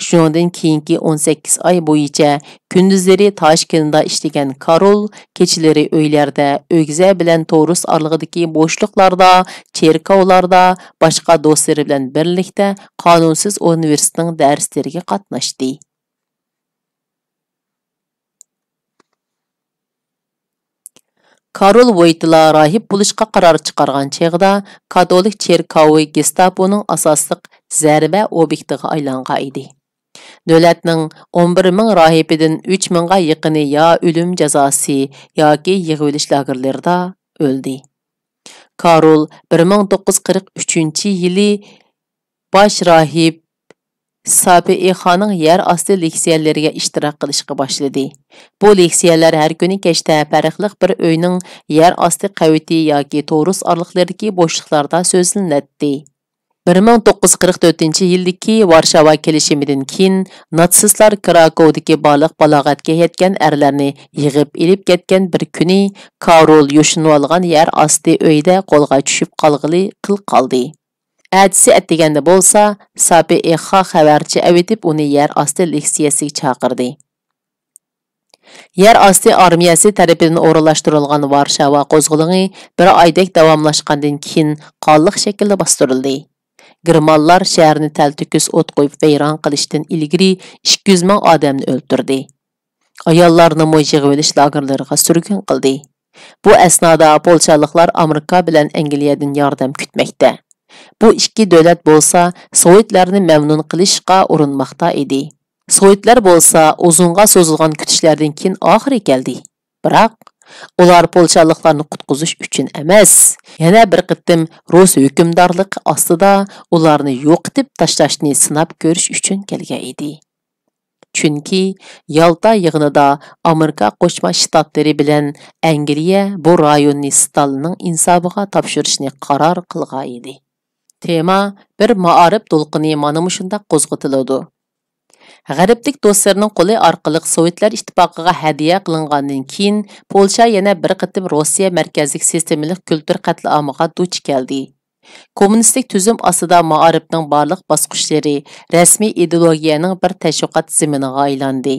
شۇنىڭدىن كېيىنكى ئون سەككىز ئاي بويىچە كۈندۈزلىرى تاشكېنىدا ئىشلىگەن كارول كېچىلىرى ئۆيلەردە، ئۆگزە بىلەن تورۇس ئارىلىقىدىكى بوشلۇقلاردا، چېركاۋلاردا باشقا دوستلىرى بىلەن بىرلىكتە قانۇنسىز ئۇنىۋېرسىتېتنىڭ دەرسلىرىگە قاتناشتى. كارول ۋويتىلا راھىب بولۇشقا قارار چىقارغان چېغىدا، كاتولىك چېركاۋى گېستاپونىڭ ئاساسلىق زەربە ئوبيېكتىغا ئايلانغان ئىدى. دۆلەتنىڭ ئون بىر مىڭ راھىبىدىن ئۈچ مىڭغا يېقىنى يا ئۆلۈم جازاسى ياكى يىغىۋېلىش لاگېرلىرىدا ئۆلدى. كارول بىر مىڭ توققۇز يۈز قىرىق ئۈچىنچى يىلى باش راھىب سابېئىخانىڭ يەر ئاستى لېكسىيەلىرىگە ئىشتىراك قىلىشقا باشلىدى. بۇ لېكسىيەلەر ھەر كۈنى كەچتە پەرقلىق بىر ئۆينىڭ يەر ئاستى قەۋىتى ياكى تورۇس ئارىلىقلىرىدىكى بوشلۇقلاردا سۆزلىنەتتى. بىر مىڭ توققۇز يۈز قىرىق تۆتىنچى يىلدىكى ۋارشاۋا كېلىشىمىدىن كېيىن، ناتسىستلار كراكودىكى بارلىق بالاغەتكە يەتكەن ئەرلەرنى يىغىپ ئېلىپ كەتكەن بىر كۈنى، كارول يوشۇنۇۋالغان يەر ئاستى ئۆيدە قولغا چۈشۈپ قالغىلى قىل قالدى. ئەتىسى ئەتىگەندە بولسا، سابېئىخا خەۋەرچى ئەۋېتىپ، ئۇنى يەر ئاستى لېكسىيەسىگە چاقىردى. يەر ئاستى ئارمىيەسى تەرىپىدىن ئورۇنلاشتۇرۇلغان ۋارشاۋا قوزغىلىڭى بىر ئايدەك داۋاملاشقاندىن كېيىن، قانلىق شەكىلدە باستۇرۇلدى. گېرمانلار شەھەرنى تەلتۆكۈس ئوت قويۇپ ۋەيران قىلىشتىن ئىلگىرى ئىككى يۈز مىڭ ئادەمنى ئۆلتۈردى. ئاياللارنىمۇ يىغىۋېلىش لاگېرلىرىغا سۈرگۈن قىلدى. بۇ ئەسنادا پولشالىقلار ئامېرىكا بىلەن ئەنگلىيەدىن ياردەم كۈتمەكتە. بۇ ئىككى دۆلەت بولسا سوۋېتلارنى مەمنۇن قىلىشقا ئۇرۇنماقتا ئىدى. سوۋېتلار بولسا ئۇزۇنغا سوزۇلغان كۈتۈشلەردىن كېيىن ئاخىرى كەلدى. بىراق، ئۇلار پولشالىقلارنى قۇتقۇزۇش ئۈچۈن ئەمەس، يەنە بىر قېتىم رۇس ھۆكۈمدارلىقى ئاستىدا ئۇلارنى يوقىتىپ تاشلاشنى سىناپ كۆرۈش ئۈچۈن كەلگەن ئىدى. چۈنكى يالتا يىغىنىدا ئامېرىكا قوشما شتاتلىرى بىلەن ئەنگلىيە بۇ رايوننى ستالىننىڭ ئىنسابىغا تاپشۇرۇشنى قارار قىلغان ئىدى. تېما بىر مائارىپ دولقۇنى مانا مۇشۇنداق قوزغىتىلىدۇ. غەربلىك دوستلىرىنىڭ قولى ئارقىلىق سوۋېتلار ئىتتىپاقىغا ھەدىيە قىلىنغاندىن كېيىن، پولشا يەنە بىر قېتىم روسىيە مەركەزلىك سىستېمىلىق كۈلتۈر قەتلىئامىغا دۇچ كەلدى. كوممۇنىستىك تۈزۈم ئاستىدا مائارىپنىڭ بارلىق باسقۇچلىرى رەسمىي ئىدېئولوگىيەنىڭ بىر تەشۋىقات زېمىنىغا ئايلاندى.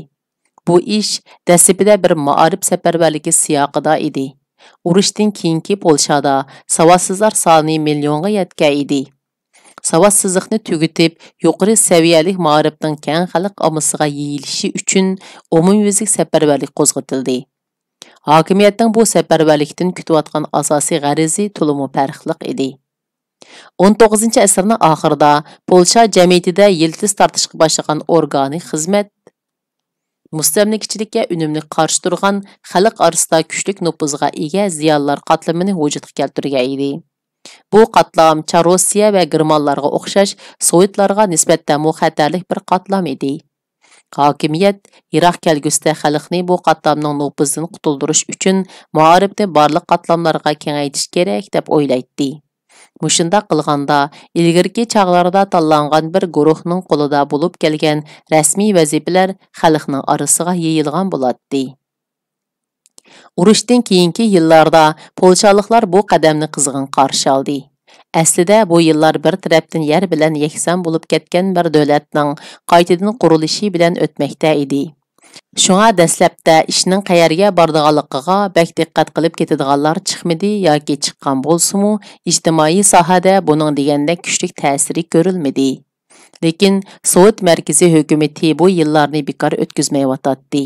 بۇ ئىش دەسلىپىدە بىر مائارىپ سەپەرۋەرلىكى سىياقىدا ئىدى. ئۇرۇشتىن كېيىنكى پولشادا ساۋاتسىزلار سانى مىليونغا يەتكەن ئىدى. ساۋاتسىزلىقنى تۈگىتىپ، يۇقىرى سەۋىيەلىك مائارىپنىڭ كەڭ خەلق ئاممىسىغا يېيىلىشى ئۈچۈن ئومۇميۈزلۈك سەپەرۋەرلىك قوزغىتىلدى. ھاكىمىيەتنىڭ بۇ سەپەرۋەرلىكتىن كۈتۈۋاتقان ئاساسىي غەرىزى تولىمۇ پەرقلىق ئىدى. ئون توققۇزىنچى ئەسىرنىڭ ئاخىرىدا پولشا جەمئىيىتىدە يىلتىز تارتىشقا باشلىغان ئورگانىي خىزمەت مۇستەملىكىچىلىككە ئۈنۈملۈك قارشى تۇرغان، خەلق ئارىسىدا كۈچلۈك نوپۇزغا ئىگە زىيالىيلار قاتلىمىنى ۋۇجۇدقا كەلتۈرگەن ئىدى. بۇ قاتلام چار روسىيە ۋە گېرمانلارغا ئوخشاش سوۋېتلارغا نىسبەتەنمۇ خەتەرلىك بىر قاتلام ئىدى. ھاكىمىيەت يىراق كەلگۈسىدە خەلقنى بۇ قاتلامنىڭ نوپۇزىدىن قۇتۇلدۇرۇش ئۈچۈن مائارىپنى بارلىق قاتلاملارغا كېڭەيتىش كېرەك، دەپ ئويلايتتى. مۇشۇنداق قىلغاندا، ئىلگىرىكى چاغلاردا تاللانغان بىر گۇرۇھنىڭ قولىدا بولۇپ كەلگەن رەسمىي ۋەزىپىلەر خەلقنىڭ ئارىسىغا يېيىلغان بولاتتى. ئۇرۇشتىن كېيىنكى يىللاردا پولشالىقلار بۇ قەدەمنى قىزغىن قارشى ئالدى. ئەسلىدە بۇ يىللار بىر تەرەپتىن يەر بىلەن يەكسان بولۇپ كەتكەن بىر دۆلەتنىڭ قايتىدىن قۇرۇلۇشى بىلەن ئۆتمەكتە ئىدى. شۇڭا دەسلەپتە ئىشنىڭ قەيەرگە بارىدىغانلىقىغا بەك دىققەت قىلىپ كېتىدىغانلار چىقمىدى ياكى چىققان بولسىمۇ، ئىجتىمائىي ساھەدە بۇنىڭ دېگەندەك كۈچلۈك تەسىرى كۆرۈلمىدى. لېكىن سوۋېت مەركىزىي ھۆكۈمىتى بۇ يىللارنى بىكار ئۆتكۈزمەيۋاتاتتى.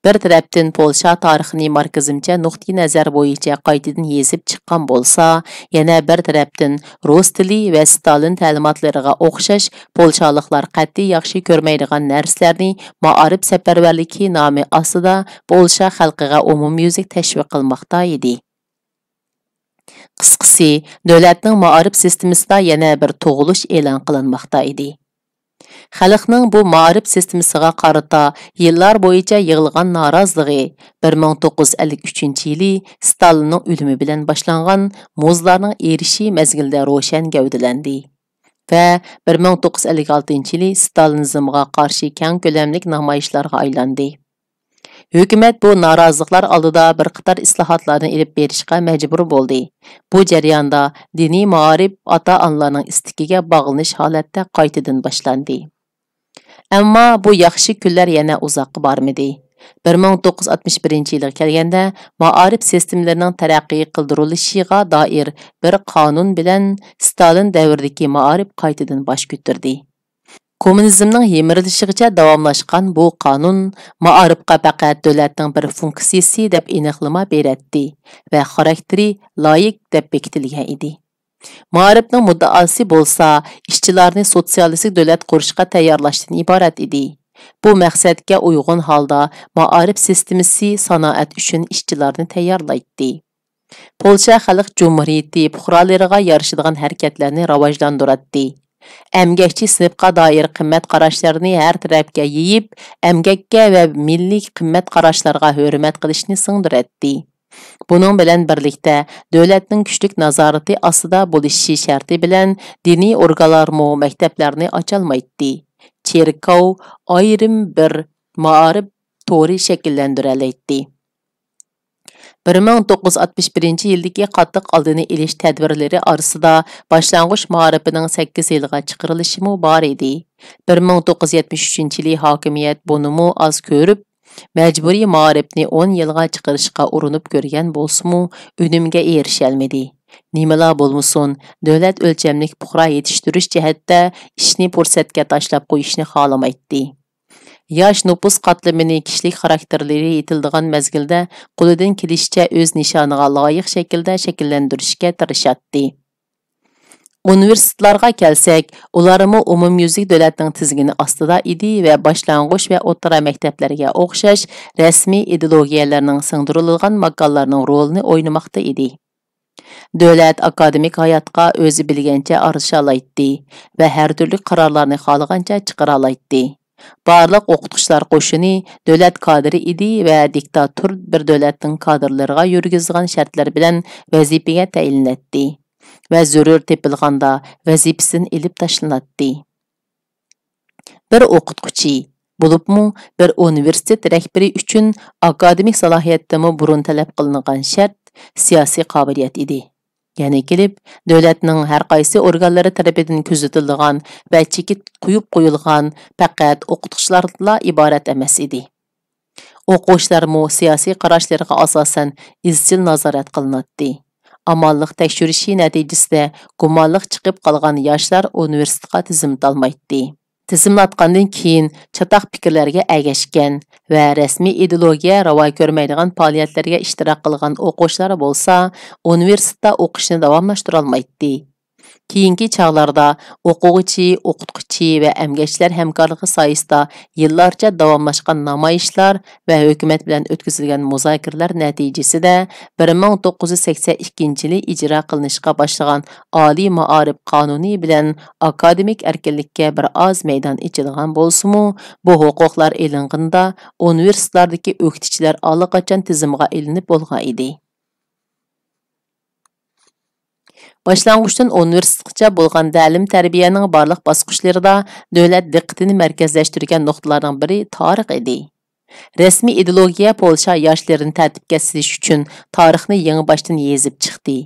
بىر تەرەپتىن پولشا تارىخىنى ماركسىزمچە نۇقتىئىنەزەر بويىچە قايتىدىن يېزىپ چىققان بولسا، يەنە بىر تەرەپتىن رۇس تىلى ۋە ستالىن تەلىماتلىرىغا ئوخشاش پولشالىقلار قەتئىي ياخشى كۆرمەيدىغان نەرسىلەرنى مائارىپ سەپەرۋەرلىكى نامى ئاستىدا پولشا خەلقىگە ئومۇميۈزلۈك تەشۋىق قىلماقتا ئىدى. قىسقىسى، دۆلەتنىڭ مائارىپ سىستېمىسىدا يەنە بىر تۇغۇلۇش ئېلان قىلىنماقتا ئىدى. خەلقنىڭ بۇ مائارىپ سىستېمىسىغا قارىتا يىللار بويىچە يىغلىغان نارازىلىقى بىر مىڭ توققۇز يۈز ئەللىك ئۈچىنچى يىلى ستالىننىڭ ئۆلۈمى بىلەن باشلانغان مۇزلارنىڭ ئېرىشى مەزگىلىدە روشەن گەۋدىلەندى ۋە بىر مىڭ توققۇز يۈز ئەللىك ئالتىنچى يىلى ستالىنىزمغا قارشى كەڭ كۆلەملىك نامايىشلارغا ئايلاندى. ھۆكۈمەت بۇ نارازىلىقلار ئالدىدا بىر قاتار ئىسلاھاتلارنى ئېلىپ بېرىشقا مەجبۇر بولدى. بۇ جەرياندا دىنىي مائارىپ ئاتا-ئانىلارنىڭ ئىستىكىگە باغلىنىش ھالەتتە قايتىدىن باشلاندى. ئەمما بۇ ياخشى كۈنلەر يەنە ئۇزاققا بارمىدى. بىر مىڭ توققۇز يۈز ئاتمىش بىرىنچى يىلغا كەلگەندە، مائارىپ سىستېمىلىرىنىڭ تەرەققىي قىلدۇرۇلۇشىغا دائىر بىر قانۇن بىلەن ستالىن دەۋرىدىكى مائارىپ قايتىدىن باش كۆتۈردى. كوممۇنىزمنىڭ يىمىرىلىشىغىچە داۋاملاشقان بۇ قانۇن مائارىپقا پەقەت دۆلەتنىڭ بىر فۇنكسىيىسى دەپ ئېنىقلىما بېرەتتى ۋە خاراكتېرى لايىك دەپ بېكىتىلگەن ئىدى. مائارىپنىڭ مۇددىئاسى بولسا ئىشچىلارنى سوتسىيالىستىك دۆلەت قۇرۇشقا تەييارلاشتىن ئىبارەت ئىدى. بۇ مەقسەتكە ئۇيغۇن ھالدا مائارىپ سىستېمىسى سانائەت ئۈچۈن ئىشچىلارنى تەييارلايتتى. پولشا خەلق جۇمھۇرىيىتى پۇقرالىرىغا يارىشىدىغان ھەرىكەتلەرنى راۋاجلاندۇراتتى. ئەمگەكچى سىنىپقا دائىر قىممەت قاراشلارنى ھەر تەرەپكە يېيىپ، ئەمگەككە ۋە مىللىي قىممەت قاراشلارغا ھۆرمەت قىلىشنى سىڭدۈرەتتى. بۇنىڭ بىلەن بىرلىكتە، دۆلەتنىڭ كۈچلۈك نازارىتى ئاستىدا بولۇشى شەرتى بىلەن دىنىي ئورگانلارمۇ مەكتەپلەرنى ئاچالمايتتى. چېركاۋ ئايرىم بىر مائارىپ تورى شەكىللەندۈرەلەيتتى. بىر مىڭ توققۇز يۈز ئاتمىش بىرىنچى يىلدىكى قاتتىق ئالدىنى ئېلىش تەدبىرلىرى ئارىسىدا باشلانغۇچ مائارىپىنىڭ سەككىز يىلغا چىقىرىلىشىمۇ بار ئىدى. بىر مىڭ توققۇز يۈز يەتمىش ئۈچىنچى يىلى ھاكىمىيەت بۇنىمۇ ئاز كۆرۈپ، مەجبۇرىي مائارىپنى ئون يىلغا چىقىرىشقا ئۇرۇنۇپ كۆرگەن بولسىمۇ، ئۈنۈمگە ئېرىشەلمىدى. نېمىلا بولمىسۇن، دۆلەت ئۆلچەملىك پۇقرا يېتىشتۈرۈش جەھەتتە ئىشنى پۇرسەتكە تاشلاپ قويۇشنى خالىمايتتى. ياش نوپۇس قاتلىمىنى كىشىلىك خاراكتېرلىرى يېتىلىدىغان مەزگىلدە قولىدىن كېلىشىچە ئۆز نىشانىغا لايىق شەكىلدە شەكىللەندۈرۈشكە تىرىشاتتى. ئۇنىۋېرسىتېتلارغا كەلسەك، ئۇلارمۇ ئومۇميۈزلۈك دۆلەتنىڭ تىزگىنى ئاستىدا ئىدى ۋە باشلانغۇچ ۋە ئوتتۇرا مەكتەپلەرگە ئوخشاش رەسمىي ئىدېئولوگىيەلەرنىڭ سىڭدۈرۈلىدىغان ماكانلارنىڭ رولىنى ئوينىماقتا ئىدى. دۆلەت ئاكادېمىك ھاياتقا ئۆزى بىلگەنچە ئارىلىشالايتتى ۋە ھەر تۈرلۈك قارارلارنى خالىغانچە چىقىرالايتتى. بارلىق ئوقۇتقۇچىلار قوشۇنى دۆلەت كادىرى ئىدى ۋە دىكتاتور بىر دۆلەتنىڭ كادىرلىرىغا يۈرگۈزىدىغان شەرتلەر بىلەن ۋەزىپىگە تەيىنلىنەتتى ۋە زۆرۈر تېپىلغاندا ۋەزىپىسىدىن ئېلىپ تاشلىناتتى. بىر ئوقۇتقۇچى، بولۇپمۇ بىر ئۇنىۋېرسىتېت رەھبىرى ئۈچۈن ئاكادېمىك سالاھىيەتتىنمۇ بۇرۇن تەلەپ قىلىنغان شەرت سىياسىي قابىلىيەت ئىدى. يەنە كېلىپ، دۆلەتنىڭ ھەر قايسى ئورگانلىرى تەرىپىدىن كۆزىتىلىدىغان ۋە چېكىت قويۇپ قويۇلغان پەقەت ئوقۇتقۇچىلاردىنلا ئىبارەت ئەمەس ئىدى. ئوقۇغۇچىلارمۇ سىياسىي قاراشلىرىغا ئاساسەن ئىزچىل نازارەت قىلىناتتى. ئامانلىق تەكشۈرۈشى نەتىجىسىدە گۇمانلىق چىقىپ قالغان ياشلار ئۇنىۋېرسىتېتقا تىزىملىتالمايتتى. تىزىملاتقاندىن كېيىن چاتاق پىكىرلەرگە ئەگەشكەن ۋە رەسمىي ئىدېئولوگىيە راۋا كۆرمەيدىغان پائالىيەتلەرگە ئىشتىراك قىلغان ئوقۇغۇچىلار بولسا ئۇنىۋېرسىتېتتا ئوقۇشنى داۋاملاشتۇرالمايتتى. كېيىنكى چاغلاردا ئوقۇغۇچى، ئوقۇتقۇچى ۋە ئەمگەكچىلەر ھەمكارلىقى سايىسىدا يىللارچە داۋاملاشقان نامايىشلار ۋە ھۆكۈمەت بىلەن ئۆتكۈزۈلگەن مۇزاكىرىلەر نەتىجىسىدە بىر مىڭ توققۇز يۈز سەكسەن ئىككىنچى يىلى ئىجرا قىلىنىشقا باشلىغان ئالىي مائارىپ قانۇنى بىلەن ئاكادېمىك ئەركىنلىككە بىر ئاز مەيدان ئېچىلغان بولسىمۇ، بۇ ھوقۇقلار ئېلىنغىنىدا ئۇنىۋېرسىتېتلاردىكى ئۆكتىچىلەر ئاللىقاچان تىزىمغا ئېلىنىپ بولغان ئىدى. باشلانغۇچتىن ئۇنىۋېرسىتېتقىچە بولغان تەلىم-تەربىيەنىڭ بارلىق باسقۇچلىرىدا دۆلەت دىققىتىنى مەركەزلەشتۈرگەن نۇقتىلارنىڭ بىرى تارىخ ئىدى. رەسمىي ئىدېئولوگىيە پولشا ياشلىرىنى تەرتىپكە سېلىش ئۈچۈن تارىخنى يېڭىباشتىن يېزىپ چىقتى.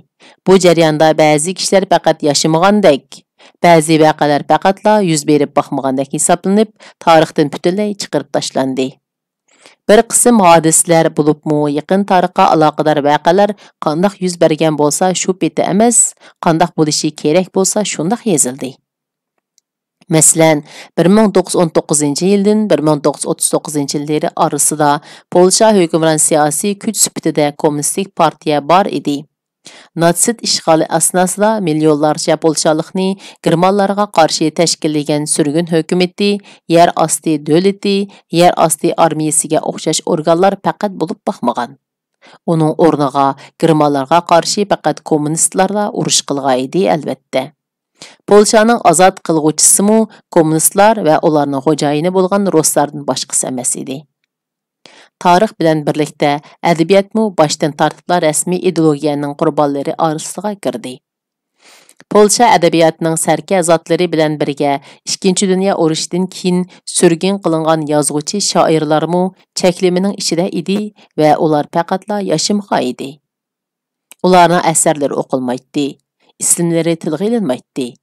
بۇ جەرياندا بەزى كىشىلەر پەقەت ياشىمىغاندەك، بەزى ۋەقەلەر پەقەتلا يۈز بېرىپ باقمىغاندەك ھېسابلىنىپ، تارىختىن پۈتۈنلەي چىقىرىپ تاشلاندى. بىر قىسىم ھادىسىلەر، بولۇپمۇ يېقىن تارىخقا ئالاقىدار ۋەقەلەر قانداق يۈز بەرگەن بولسا شۇ پېتى ئەمەس، قانداق بولۇشى كېرەك بولسا شۇنداق يېزىلدى. مەسىلەن، بىر مىڭ توققۇز يۈز ئون توققۇزىنچى يىلدىن بىر مىڭ توققۇز يۈز ئوتتۇز توققۇزىنچى يىللىرى ئارىسىدا پولشا ھۆكۈمران سىياسىي كۈچ سۈپىتىدە كوممۇنىستىك پارتىيە بار ئىدى. ناتسىست ئىشغالى ئەسناسىدا مىليونلارچە پولشالىقنى گېرمانلارغا قارشى تەشكىللىگەن سۈرگۈن ھۆكۈمىتى، يەر ئاستى دۆلىتى، يەر ئاستى ئارمىيىسىگە ئوخشاش ئورگانلار پەقەت بولۇپ باقمىغان. ئۇنىڭ ئورنىغا گېرمانلارغا قارشى پەقەت كوممۇنىستلارلا ئۇرۇش قىلغان ئىدى، ئەلۋەتتە. پولشانىڭ ئازاد قىلغۇچىسىمۇ كوممۇنىستلار ۋە ئۇلارنىڭ خوجايىنى بولغان رۇسلاردىن باشقىسى ئەمەس ئىدى. تارىخ بىلەن بىرلىكتە ئەدەبىياتمۇ باشتىن تارتىپلا رەسمىي ئىدېئولوگىيەنىڭ قۇربانلىرى ئارىسىغا كىردى. پولشا ئەدەبىياتىنىڭ سەركە زاتلىرى بىلەن بىرگە ئىككىنچى دۇنيا ئۇرۇشىدىن كېيىن سۈرگۈن قىلىنغان يازغۇچى، شائىرلارمۇ چەكلىمىنىڭ ئىچىدە ئىدى ۋە ئۇلار پەقەتلا ياشىمىغان ئىدى. ئۇلارنىڭ ئەسەرلىرى ئوقۇلمايتتى، ئىسىملىرى تىلغا ئېلىنمايتتى.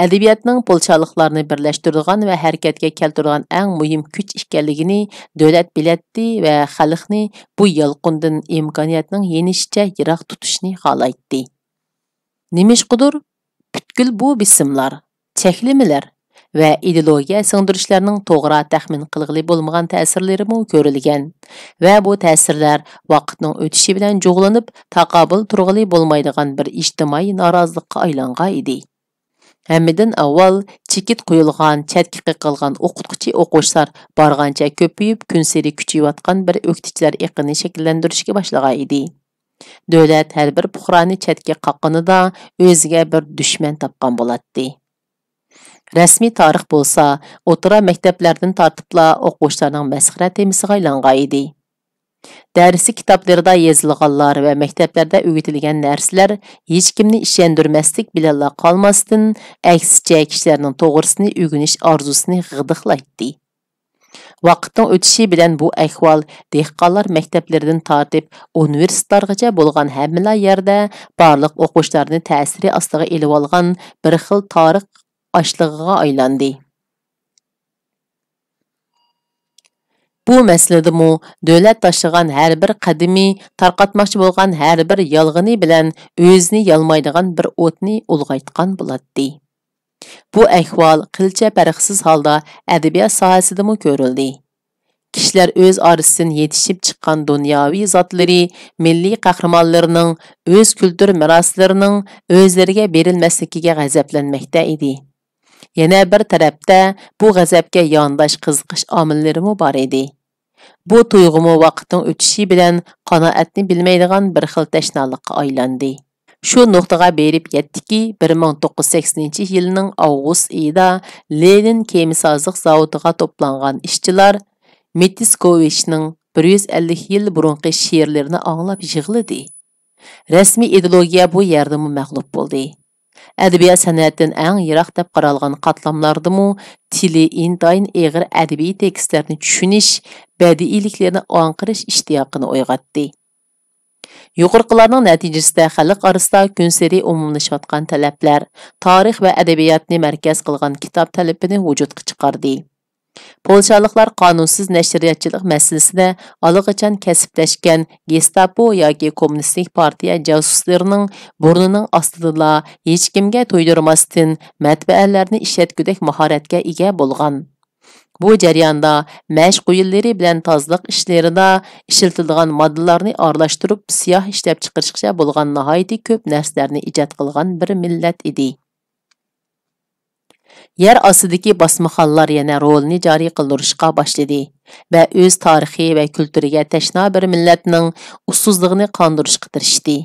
ئەدەبىياتنىڭ پولشالىقلارنى بىرلەشتۈرىدىغان ۋە ھەرىكەتكە كەلتۈرىدىغان ئەڭ مۇھىم كۈچ ئىكەنلىكىنى دۆلەت بىلەتتى ۋە خەلقنى بۇ يالقۇندىن ئىمكانىيەتنىڭ يېنىشىچە يىراق تۇتۇشنى خالايتتى. نېمىشقىدۇر، پۈتكۈل بۇ بېسىملار، چەكلىمىلەر ۋە ئىدېئولوگىيە سىڭدۈرۈشلەرنىڭ توغرا تەخمىن قىلغىلى بولمىغان تەسىرلىرىمۇ كۆرۈلگەن ۋە بۇ تەسىرلەر ۋاقىتنىڭ ئۆتۈشى بىلەن جۇغلىنىپ، تاقابىل تۇرغىلى بولمايدىغان بىر ئىجتىمائىي نارازىلىققا ئايلانغان ئىدى. ھەممىدىن ئاۋۋال چېكىت قويۇلغان، چەتكە قېقىلغان ئوقۇتقۇچى ئوقۇغۇچىلار بارغانچە كۆپىيىپ، كۈنسېرى كۈچىيىۋاتقان بىر ئۆكتىچىلەر ئېقىنى شەكىللەندۈرۈشكە باشلىغان ئىدى. دۆلەت ھەر بىر پۇقرانى چەتكە قاققىنىدا ئۆزىگە بىر دۈشمەن تاپقان بولاتتى. رەسمىي تارىخ بولسا ئوتتۇرا مەكتەپلەردىن تارتىپلا ئوقۇغۇچىلارنىڭ مەسخىرە تېمىسىغا ئايلانغان ئىدى. دەرسلىك كىتابلىرىدا يېزىلغانلار ۋە مەكتەپلەردە ئۆگىتىلگەن نەرسىلەر ھېچكىمنى ئىشەندۈرمەسلىك بىلەنلا قالماستىن، ئەكسىچە كىشىلەرنىڭ توغرىسىنى ئۆگىنىش ئارزۇسىنى غىدىقلايتتى. ۋاقىتنىڭ ئۆتۈشى بىلەن بۇ ئەھۋال دېھقانلار مەكتەپلىرىدىن تارتىپ ئۇنىۋېرسىتېتلارغىچە بولغان ھەممىلا يەردە بارلىق ئوقۇغۇچىلارنى تەسىرى ئاستىغا ئېلىۋالغان بىر خىل تارىخ ئاشلىقىغا ئايلاندى. بۇ مەسىلىدىمۇ دۆلەت تاشلىغان ھەر بىر قەدىمى، تارقاتماقچى بولغان ھەر بىر يالغىنى بىلەن ئۆزىنى يالمايدىغان بىر ئوتنى ئۇلغايتقان بولاتتى. بۇ ئەھۋال قىلچە پەرقسىز ھالدا ئەدەبىيات ساھەسىدىمۇ كۆرۈلدى. كىشىلەر ئۆز ئارىسىدىن يېتىشىپ چىققان دۇنياۋى زاتلىرى، مىللىي قەھرىمانلىرىنىڭ، ئۆز كۈلتۈر مىراسلىرىنىڭ ئۆزلىرىگە بېرىلمەسلىكىگە غەزەپلەنمەكتە ئىدى. يەنە بىر تەرەپتە، بۇ غەزەپكە يانداش قىزىقىش ئامىللىرىمۇ بار ئىدى. بۇ تۇيغۇمۇ ۋاقىتنىڭ ئۆتۈشى بىلەن قانائەتنى بىلمەيدىغان بىر خىل تەشنالىققا ئايلاندى. شۇ نۇقتىغا بېرىپ يەتتىكى، بىر مىڭ توققۇز يۈز سەكسىنىنچى يىلنىڭ ئاۋغۇست ئېيىدا لېنىن كېمىسازلىق زاۋۇتىغا توپلانغان ئىشچىلار مىتسكوۋىچنىڭ بىر يۈز ئەللىك يىل بۇرۇنقى شېئىرلىرىنى ئاڭلاپ يىغلىدى. رەسمىي ئىدېئولوگىيە بۇ يەردىمۇ مەغلۇپ بولدى. ئەدەبىيات سەنئەتتىن ئەڭ يىراق دەپ قارالغان قاتلاملاردىمۇ تىلى ئىنتايىن ئېغىر ئەدەبىي تېكىستلەرنى چۈشىنىش، بەدىئىيلىكلەرنى ئاڭقىرىش ئىشتىياقىنى ئويغاتتى. يۇقىرىقىلارنىڭ نەتىجىسىدە خەلق ئارىسىدا كۈنسېرى ئومۇملىشىۋاتقان تەلەپلەر، تارىخ ۋە ئەدەبىياتنى مەركەز قىلغان كىتاب تەلىپىنى ۋۇجۇدقا چىقاردى. پولشالىقلار قانۇنسىز نەشرىياتچىلىق مەسىلىسىدە ئاللىقاچان كەسىپلەشكەن گېستاپو ياكى كوممۇنىستىك پارتىيە جاسۇسلىرىنىڭ بۇرنىنىڭ ئاستىدىلا ھېچكىمگە تۇيدۇرماستىن مەتبەئەلەرنى ئىشلەتكۈدەك ماھارەتكە ئىگە بولغان. بۇ جەرياندا مەشىق ئويۇنلىرى بىلەن تازىلىق ئىشلىرىدا ئىشلىتىلىدىغان ماددىلارنى ئارىلاشتۇرۇپ، سىياھ ئىشلەپچىقىرىشقىچە بولغان ناھايىتى كۆپ نەرسىلەرنى ئىجاد قىلغان بىر مىللەت ئىدى. يەر ئاستىدىكى باسمىخانلار يەنە رولىنى جارى قىلدۇرۇشقا باشلىدى ۋە ئۆز تارىخى ۋە كۈلتۈرىگە تەشنا بىر مىللەتنىڭ ئۇسسۇزلۇقىنى قاندۇرۇشقا تىرىشتى.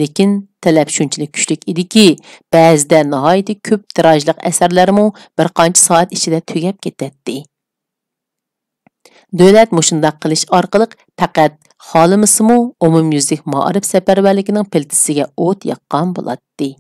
لېكىن تەلەپ شۇنچىلىك كۈچلۈك ئىدىكى، بەزىدە ناھايىتى كۆپ تىراژلىق ئەسەرلەرمۇ بىر قانچە سائەت ئىچىدە تۈگەپ كېتەتتى. دۆلەت مۇشۇنداق قىلىش ئارقىلىق پەقەت خالىمىسىمۇ ئومۇميۈزلۈك مائارىپ سەپەرۋەرلىكىنىڭ پىلتىسىگە ئوت ياققان بولاتتى.